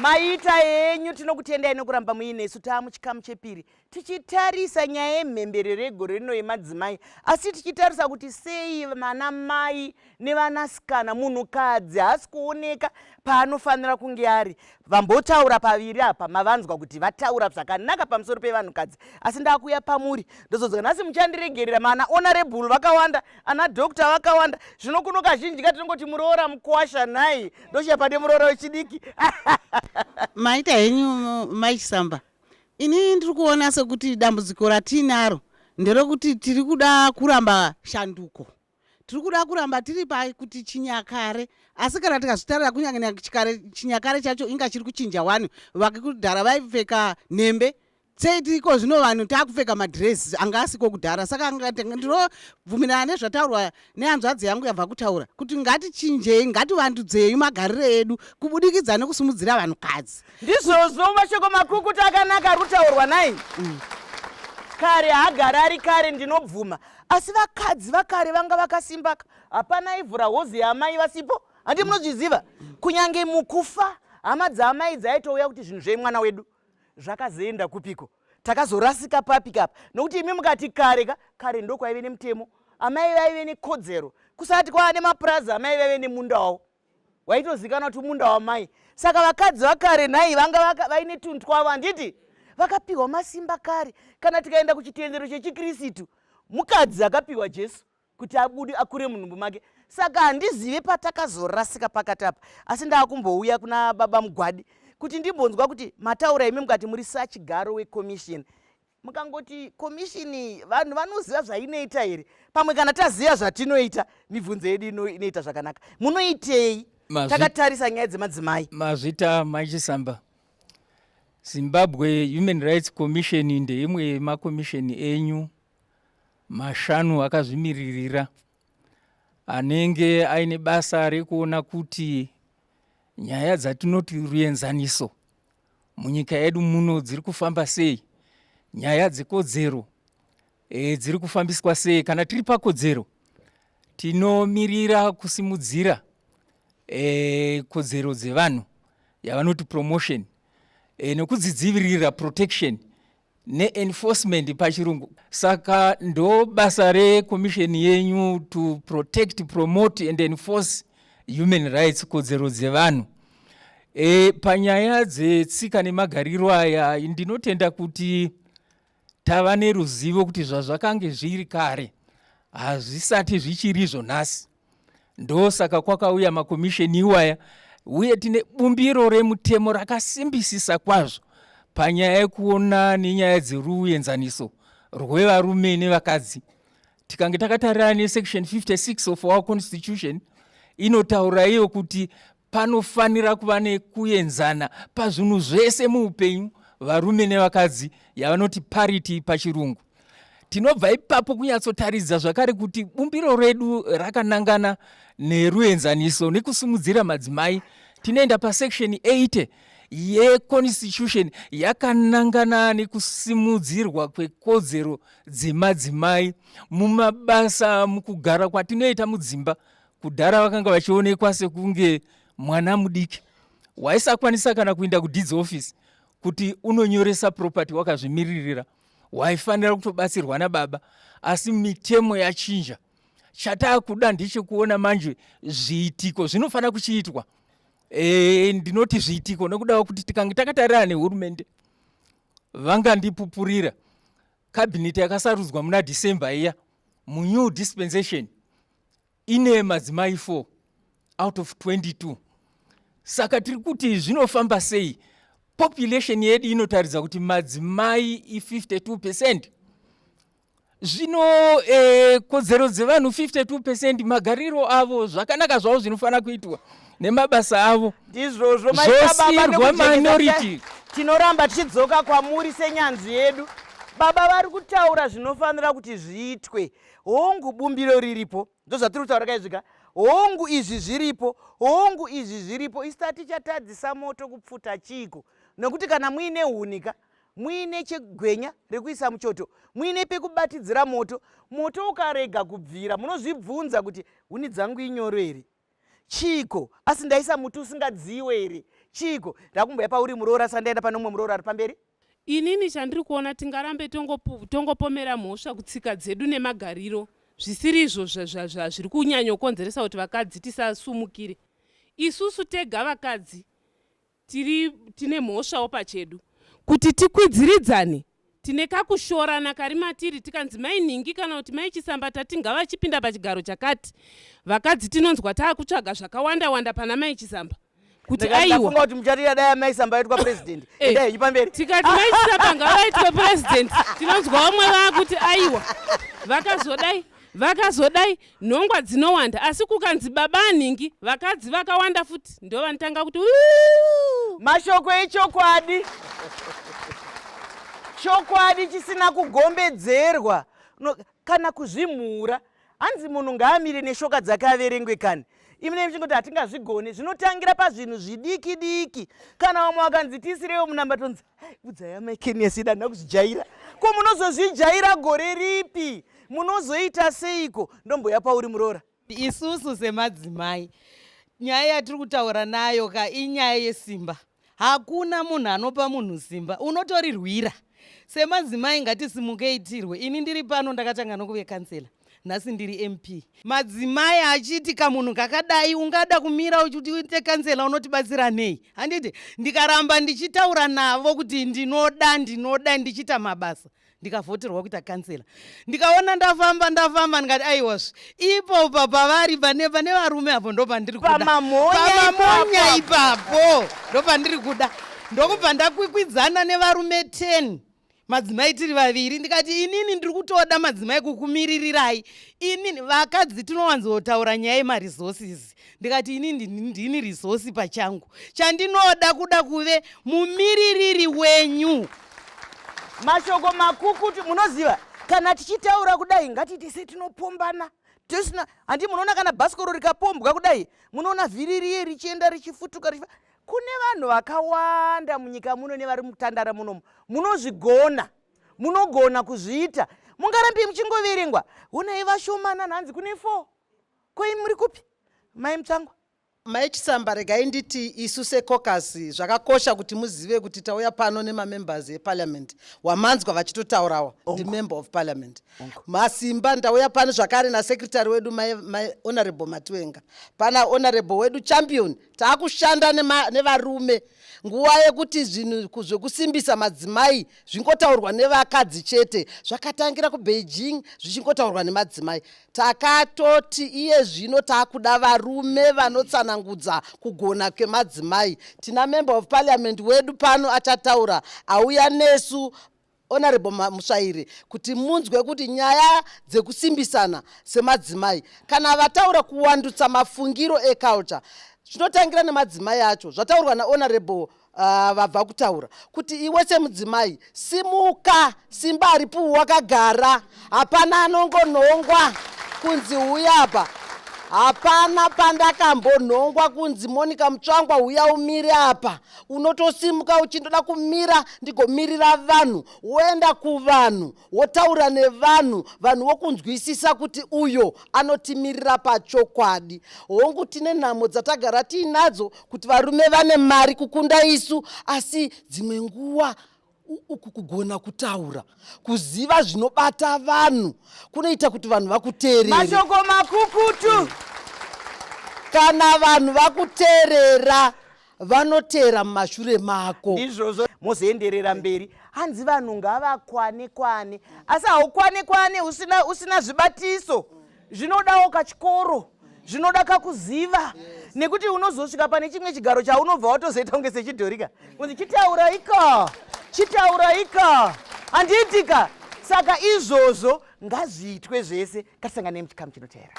Maita henyu, tinokutendai nekuramba muinesu. Taamuchikamu chepiri tichitarisa nyaya yemhemberero yegore rino yemadzimai, asi tichitarisa kuti sei vana mai nevanasikana, munhukadzi haasi kuoneka paanofanira kunge ari. Vambotaura paviri apa, mavanzwa kuti vataura zvakanaka pamusoro pevanhukadzi, asi ndakuuya pamuri ndozodzoka nhasi. Muchandiregerera, mana honorable vakawanda, ana doctor vakawanda. Zvino kuno kazhinji katinongoti muroora mukwasha, nhai ndoshiya pane muroora wechidiki. Maita henyu, Maichisamba. Ini ndiri kuona sekuti dambudziko ratiinaro nderekuti tiri kuda kuramba shanduko, tiri kuda kuramba tiri pakuti chinyakare. Asi kana tikazvitarira, kunyange chinyakare chacho inga chiri kuchinja wani. Vakekudhara vaipfeka nhembe, sei tiko zvino vanhu taakupfeka madhirezi anga asiko kudhara? Saka ndinobvumirana nezvataurwa nehanzvadzi yangu yabva kutaura kuti ngatichinjei, ngativandudzei magariro edu kubudikidza nekusimudzira vanhukadzi. Ndizvozvo, mashoko makukutu akanaka ari kutaurwa nai. Kare haagari ari kare, ndinobvuma, asi vakadzi vakare vanga vakasimbaka. Hapana aivhura hozi yaamai vasipo, handi munozviziva? Kunyange mukufa, hama dzaamai dzaitouya kuti zvinhu zvemwana wedu zvakazoenda kupiko, takazorasika papi kapa? Nokuti imi mukati kare ka, kare ndokwaive nemutemo, amai vaive nekodzero. Kusati kwava nemapurazi, amai vaive nemunda wavo, waitozikanwa kuti munda wamai. Saka vakadzi vakare, nhai, vanga vaine tunhu twavo, handiti? Vakapiwa masimba kare. Kana tikaenda kuchitendero chechikristu, mukadzi akapiwa Jesu kuti abude akure munhumbu make. Saka handizive patakazorasika pakati apa, asi ndaakumbouya kuna baba Mugwadi kuti ndimbonzwa kuti mataura imi mukati muri sachigaro wecommission. Mukangoti commission, vanhu vanoziva zvainoita here? Pamwe kana taziva zvatinoita, mibvunzo yedu inoita zvakanaka. Munoitei takatarisa nyaya dzemadzimai? Mazvita, Maichisamba. Zimbabwe Human Rights Commission ndeimwe yemakomisheni enyu mashanu akazvimiririra anenge aine basa rekuona kuti nyaya dzatinoti ruenzaniso munyika yedu muno dziri kufamba sei, nyaya dzekodzero dziri kufambiswa sei. Kana tiri pakodzero, tinomirira kusimudzira kodzero dzevanhu, yavanoti promotion, nekudzidzivirira, protection neenforcement pachirungu. Saka ndo basa recommission yenyu, to protect, promote and enforce human rights, kodzero dzevanhu. Panyaya dzetsika nemagariro aya, ndinotenda kuti tava neruzivo kuti zvazvakange zviri kare hazvisati zvichirizvo nhasi. Ndosaka kwakauya makomisheni iwaya, uye tine bumbiro remutemo rakasimbisisa kwazvo panyaya yekuona nenyaya dzeruenzaniso rwevarume nevakadzi. Tikange takatarira nesection 56 of our Constitution, inotaura iyo kuti panofanira kuva nekuenzana pazvinhu zvese muupenyu, varume nevakadzi, yavanoti parity pachirungu. Tinobva ipapo kunyatsotaridza zvakare kuti bumbiro redu rakanangana neruenzaniso nekusumudzira madzimai. Tinoenda pasection 80 yeConstitution, yakanangana nekusimudzirwa kwekodzero dzemadzimai mumabasa, mukugara kwatinoita mudzimba. Kudhara vakanga vachionekwa sekunge mwana mudiki, waisakwanisa kana kuenda kudeeds office kuti unonyoresa property wakazvimiririra, waifanira kutobatsirwa nababa. Asi mitemo yachinja. Chataakuda ndechekuona manje zviitiko zvinofanira kuchiitwa. Ndinoti zviitiko nekuda kuti tikange takatarirana nehurumende, vangandipupurira, cabinet yakasarudzwa muna December iya munew dispensation ine madzimai 4 out of 22. Saka tiri kuti zvinofamba sei? Population yedu inotaridza kuti madzimai i52%. Zvino kodzero dzevanhu 52%, magariro avo, zvakanaka zvavo zvinofanira kuitwa nemabasa avo Ndizvozvo, zvosirwa minority. Tinoramba tichidzoka kwamuri senyanzvi yedu. Baba vari kutaura zvinofanira kuti zviitwe. Hongu, bumbiro riripo, ndozvatiri kutaura kaizvika. Hongu, izvi zviripo, hongu, izvi zviripo. Isu tatichatadzisa moto kupfuta chiiko? Nokuti kana muine hunika, muine chegwenya rekuisa muchoto, muine pekubatidzira moto, moto ukarega kubvira, munozvibvunza kuti huni dzangu inyoro here? Chiiko? Asi ndaisa muti usingadziwe here? Chiiko? Ndakumboya pauri muroora sandaenda pane umwe muroora ari pamberi. Inini chandiri kuona tingarambe tongopomera mhosva kutsika dzedu nemagariro zvisiri izvo zviri kunyanyokonzeresa kuti vakadzi tisasumukire. Isusu tega vakadzi tiri tine mhosvawo pachedu kuti tikwidziridzane tine kakushorana kari matiri tikanzi mai nhingi kana kuti mai chisamba tati ngavachipinda pachigaro chakati vakadzi tinonzwa taakutsvaga zvakawanda wanda pana mai chisamba kuti aiwa kuti muchatira dai amai samba aitwa president eh, endai henyu pamberi tikati mai chisamba ngavaitwe president tinonzwa vamwe vaakuti aiwa vakazodai vakazodai nhongwa dzinowanda asi kukanzi baba anhingi vakadzi vakawanda futi ndovanotanga kuti mashoko echokwadi chokwadi chisina kugombedzerwa no, kana kuzvimhura hanzi munhu ngaamire neshoka dzake averengwe kani imi nei muchingoti hatingazvigoni zvinotangira pazvinhu zvidiki diki kana vamwe vakanzi tiisireiwo munamba tonzi udzai amai kenias ida handina kuzvijaira ko munozozvijaira gore ripi munozoita seiko ndomboya pauri muroora isusu semadzimai nyaya yatiri kutaura nayo ka inyaya yesimba Hakuna munhu anopa munhu simba, unotorirwira. Semadzimai ngatisimukei tirwe. Ini ndiri pano ndakatanga nokuve kansela, nhasi ndiri MP. Madzimai achiti kamunhu kakadai ungada kumira uchiti uite kansela unotibatsira nei? Handiti ndikaramba ndichitaura navo kuti ndinoda ndinoda ndichiita mabasa ndikavhoterwa kuita kansela ndikaona ndafamba ndafamba ndikati aiwazve ipo pa pavari pane pane varume apo ndopandiri kuda pamamonya ipapo ndopandiri kuda ndokubva ndakwikwidzana nevarume 10 madzimai tiri vaviri ndikati inini ndiri kutoda madzimai kukumiririrai inini vakadzi tinowanzotaura nyaya yemaresources ndikati ini ndini resource pachangu chandinoda kuda kuve mumiririri wenyu mashoko makukutu munoziva kana tichitaura kudai ngatiti se tinopombana tisina handi munoona kana bhasikoro rikapombwa kudai munoona vhiri riye richienda richifutuka richifa kune vanhu vakawanda munyika muno nevari mutandara munomu munozvigona munogona kuzviita mungarambi muchingoverengwa honai vashomana nhanzi kune four ko imi muri kupi mai mutsvangwa Mai Chisamba regai nditi isu secaucus zvakakosha kuti muzive kuti tauya pano nemamembers eparliament wamanzwa vachitotaurawa ndimember of parliament masimba ndauya pano zvakare nasecretary wedu mai, mai honorable matiwenga pana honorable wedu champion taakushanda nevarume nguva yekuti zvinhu zvekusimbisa madzimai zvingotaurwa nevakadzi chete zvakatangira kubeijing zvichingotaurwa nemadzimai Takatoti iye zvino takuda varume vanotsanangudza kugona kwemadzimai. Tina member of parliament wedu pano achataura auya nesu Honorable Musvaire kuti munzwe kuti nyaya dzekusimbisana semadzimai kana vataura kuwandutsa mafungiro eculture zvinotangira nemadzimai acho zvataurwa nahonorable vabva kutaura kuti iwe semudzimai simuka simba haripuwi wakagara hapana anongonhongwa kunzi huya apa hapana pandakambonhongwa kunzi monica mutsvangwa huya umire apa unotosimuka uchindoda kumira ndigomirira vanhu woenda kuvanhu wotaura nevanhu vanhu vokunzwisisa kuti uyo anotimirira pachokwadi hongu tine nhamo dzatagara tiinadzo kuti varume vane mari kukunda isu asi dzimwe nguva uku kugona kutaura kuziva zvinobata vanhu kunoita kuti vanhu vakuteerere mashoko makukutu kana vanhu vakuteerera vanoteera mumashure mako ndizvozvo mozoenderera mberi hanzi vanhu ngavakwane kwane asi haukwane kwane usina, usina zvibatiso zvinodawo kachikoro zvinoda kakuziva nekuti unozosvika pane chimwe chigaro chaunobva watozoita kunge sechidhorika kunzi chitauraika chitauraika handiitika saka izvozvo ngazviitwe zvese ngatisangane muchikamu chinoteera.